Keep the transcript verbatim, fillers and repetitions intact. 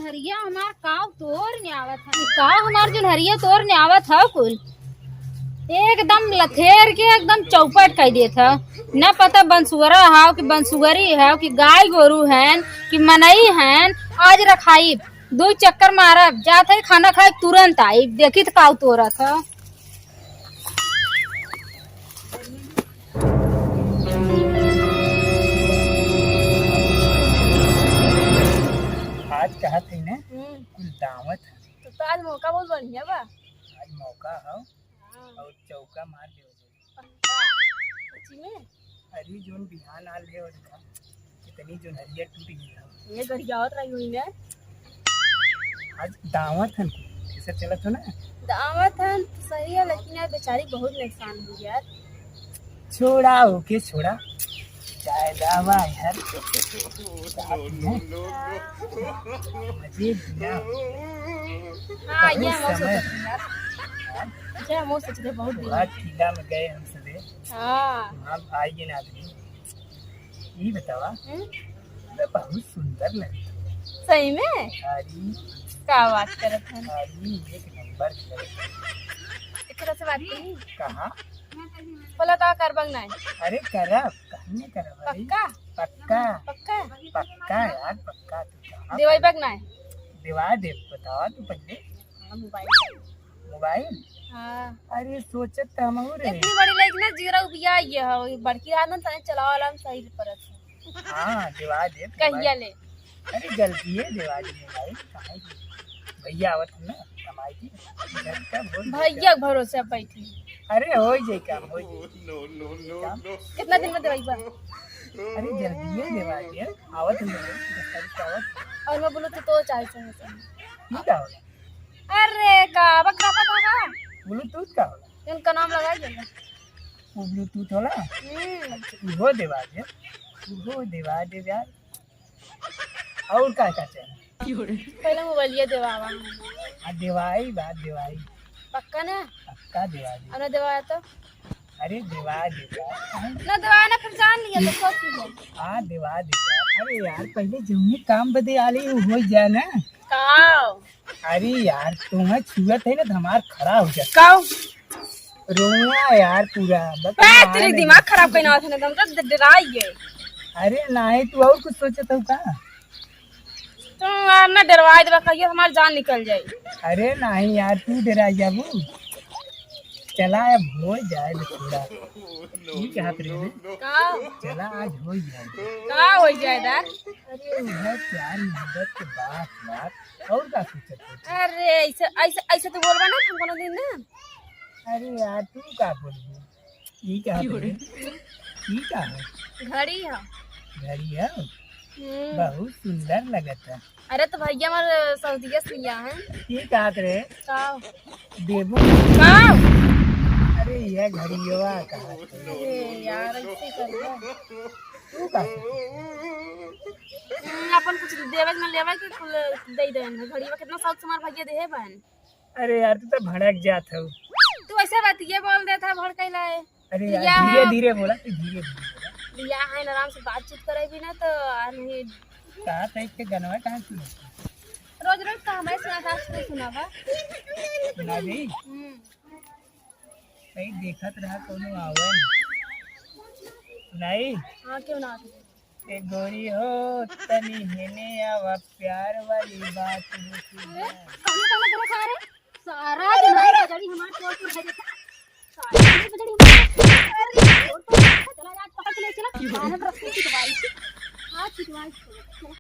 हरिया हमार काव तोर ने आवत है, काव हमार जोन हरिया तोर ने आवत है कुल, एकदम लथेर के एकदम चौपट कर देत है। न पता बंसुअरा हाव कि बंसुअरी हाव कि गाय गोरू हैं कि मनई हैं। आज रखाई, दो चक्कर मारब, जात है खाना खाए तुरंत आई, देखी तो काव तोरत है। आज कहत है ना, हम्म। कुल दावत है। तो, तो आज मौका बहुत बढ़िया बा। आज मौका है। हाँ। और चौका मार देव। पक्का? सच्ची में? अरे, जोन बिहान आल है, और का? कितनी जोन हरिया टूट गई है। ये गरियावत रही हुई ने। आज दावत हन, कैसे चलत हो ना? दावत हन तो सही है, लेकिन यार, बेचारी बहुत नुकसान हुई यार। छोड़ा, ओके, छोड़ा। जाए दावा यार। मजे बिना। हाँ, ये बहुत हम समय। सोचत रहे यार। हाँ? ये हम बहुत सोचत रहे बहुत दिन। थोड़ा किला में गए हम सभी। हाँ। वहाँ भाई के नाथ भी। ई बतावा, हम्म? अरे बहुत सुंदर लगत है। सही में? अरे। का बात करत हन? अरे एक नंबर के लगत है। एकरा से बात करी? कहाँ? बोला का करबंग नाय? अरे करब, काहे नहीं करब? अरे पक्का? पक्का। पक्का? पक्का यार, पक्का। तू कहाँ देवाई करब? बग नाय? देवा दे, बतावा तू पहले। हाँ, मोबाइल। मोबाइल? हाँ। अरे सोचत त हमहू रहे। इतनी बड़ी लइकी ना जीरा उबिया ये हो, ये बड़की आदत तने चलावे वाला में सही परत है। हाँ, देवा दे, कहिया मोबाइल। ले? अरे जल्दी है, देवा दे मोबाइल, काहे की? भैया आवत है ना, कमाई की। घर का बोल दे भैया के भरोसे अब बैठी। अरे हो जाए काम, हो जाए। काम? कितना दिन में देवाई बा? अरे जल्दी है, देवा दे, आवत है ना, दस तारीख को आवत है। और मैं बोलूँ तो, तो चाहे सुनो, सुनो। ठीक है, होला। अरे का बकरा पता का? Bluetooth का होला? इनका नाम लगा देना। वो Bluetooth होला? हम्म। अच्छा, इहो देवा दे, इहो देवा दे यार। और का का चाहिए? पहले मोबाइलिया देवावा। आ देवाई बा, देवाई। पक्का ना? पक्का देवा दे। और ना देवाया तो? अरे देवा दे यार। ना देवाया ना, फिर जान लिया तो सब चीज है। आ देवा दे यार। अरे यार, पहले जौने काम बदे आली, वो हो जाए ना। का? अरे यार, तुम्हें छुअत है ना, तो हमार खड़ा हो जाता। काऊ? रोआ यार पूरा, बस ए, मार तेरी नहीं। दिमाग खराब कहीं ना होता ना, हम तो ड-, डराई है। अरे नहीं, तू और कुछ सोचत हो का? तुम यार ना डरवाई देबा, कहियो हमार जान निकल जाई। अरे नहीं यार, तू डरा जाबू। चला अब हो जाए थोड़ा। ठीक है, हाथ रे। का? चला आज हो जाए। का हो जाए दा? अरे उधर प्यार मोहब्बत के बात बात। और का सोचत हो? अरे, ऐसे, ऐसे, ऐसे तो बोलबा ना तुम कोनो दिन ना। अरे यार, तू का बोलबू? ई का है? ई का है? घड़ी है। घड़ी है? हम्म। बहुत सुंदर लगत है। अरे, तो भैया हमारे सऊदिया से लिया है। ई का रे? का? देबू? का? अरे, ये घड़ियोवा का है? अरे यार, ऐसे कर दो। तू का? हम्म, अपन कुछ देवे के ना लेवे के, कुल दे देन। घड़िया कितना शौक से हमार भैया देहे बहन। अरे यार, तू तो भड़क जात हो। तू ऐसे बात ये बोल देता है, भड़कैला है। अरे यार, या धीरे धीरे बोला, तू धीरे धीरे बोला। या है ना, आराम से बातचीत करे भी ना तो, आ नहीं। का टाइप के गनवा कहाँ सुनत है? रोज रोज का हमारे सुना था, सुना सुनावा। सुना दे। हम्म। कहीं देखत रहा कोनो आवे। सुनाई? हाँ, क्यों ना आवे? ए गोरी हो, तनी हेने आवा, प्यार वाली बात हो सुना। अरे, कौन, कौन तरह खा रहे? सारा दिमाग बजड़ी हमार चोट पर भेजे था। सारा दिमाग बजड़ी हमार। अरे, चोट पर चला जा, पकड़ के ले चला। मानव रस्ते की दवाई। हाँ, की दवाई।